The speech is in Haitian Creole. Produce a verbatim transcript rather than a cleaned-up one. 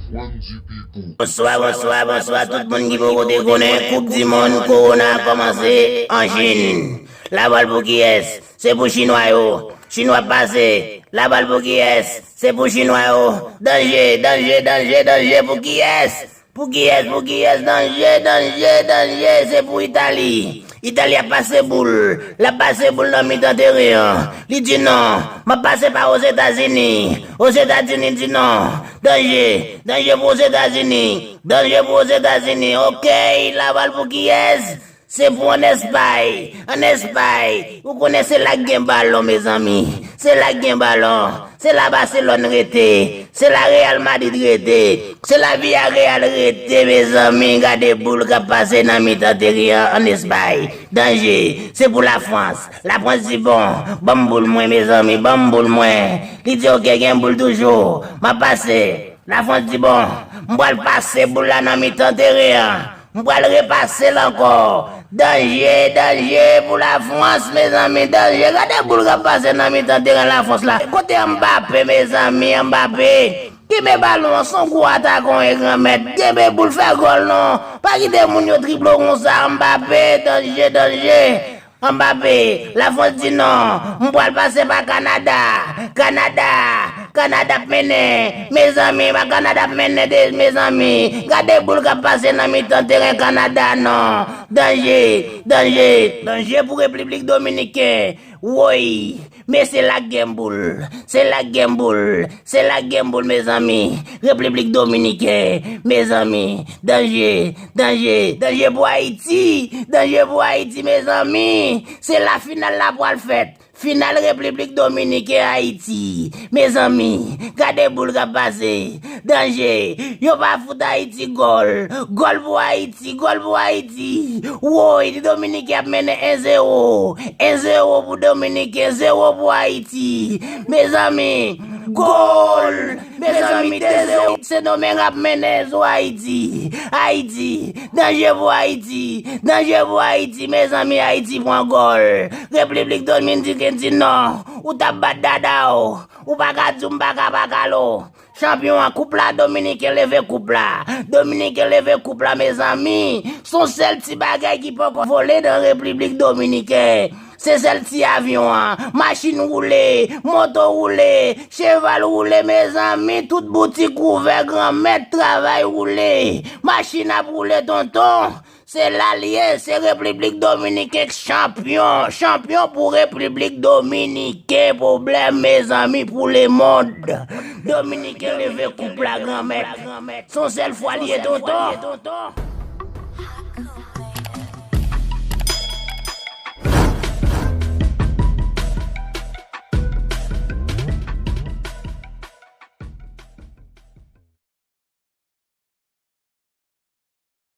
Bonswa, bonswa, bonswa tout moun ki poko te konnen, Koup di Mond Kowona kòmanse an Chin. Lapal pou kiyès? Se pou Chinwa yo. Chinwa ap pase. Lapal pou kiyès? Se pou Chinwa yo. Danje, danje, danje, danje pou kiyès? Pou kiyès, pou kiyès? Danje, danje, danje, se pou Itali. Itali ap pase boul. L ap pase boul nan mitan teren an. Li di non. M ap pase pa Ozetazini. Ozetazini di non. Danje. Danje pou Ozetazini. Danje pou Ozetazini. Oke, lapal pou kiyès? Se pou ann Espay. Ann Espay. Ou konnen se la k gen balon, mezanmi. Se la k gen balon. Se la Baselòn rete. Se la Real Madrid rete. Se la Villarreal rete, mezanmi. Gade boul k ap pase nan mitan teren an ann Espay. Danje. Se pou Lafrans. Lafrans di bon. Ban m boul mwen, mezanmi. Ban m boul mwen. Li di oke, gen boul toujou. M ap pase. Lafrans di bon. M pral pase boul la nan mitan teren an. M pral repase l ankò. Danje, danje pou Lafrans, mezanmi. Danje. Gade boul k ap pase nan mitan teren Lafrans la. Kote Mbappe, mezanmi? Mbappe. Kenbe balon an, se yon gwo atakon e granmèt. Kenbe boul, fè gòl non. Pa kite moun yo trible w konsa, Mbappe. Danje, danje. Mbappe, Lafrans di non. M pral pase pa Kanada. Kanada. Kanada ap mennen. Mezanmi, Kanada ap mennen de, mezanmi. Gade boul k ap pase nan mitan teren Kanada non. Danje, danje, danje pou Repiblik Dominiken. Woy, men se la k gen boul. Se la k gen boul. Se la k gen boul, mezanmi. Repiblik Dominiken, mezanmi. Danje, danje, danje pou Ayiti. Danje pou Ayiti, mezanmi. Se la final la pral fèt. Final Repiblik Dominiken Ayiti. Mezanmi, gade boul k ap pase. Danje, yo pa fout Ayiti gòl. Gòl pou Ayiti, gòl pou Ayiti. Woy, Dominiken ap mennen en zewo. En zewo pou Dominiken, zewo pou Ayiti. Mezanmi, gòl. Mezanmi, de zewo. Sendomeng ap mennen sou Ayiti. Ayiti. Danje pou Ayiti. Danje pou Ayiti. Mezanmi, Ayiti pran gòl. Repiblik Dominiken di non. Ou t ap bat dada w. Ou pa ka di w m pa ka pa kalo. Chanpyon an, koup la, Dominiken leve koup la. Dominiken leve koup la, mezanmi. Se yon sèl ti bagay ki poko vole nan Repiblik Dominiken. Se sèl ti avyon an. Machin woule, moto woule, cheval woule, mezanmi. Tout boutik ouvè, granmèt, travay woule. Machin ap woule, tonton. Se la l ye, se Repiblik Dominiken k chanpyon. Chanpyon pou Repiblik Dominiken. Pwoblèm, mezanmi, pou lemond. Dominiken leve koup la, granmèt. Se yon sèl fwa l ye, tonton.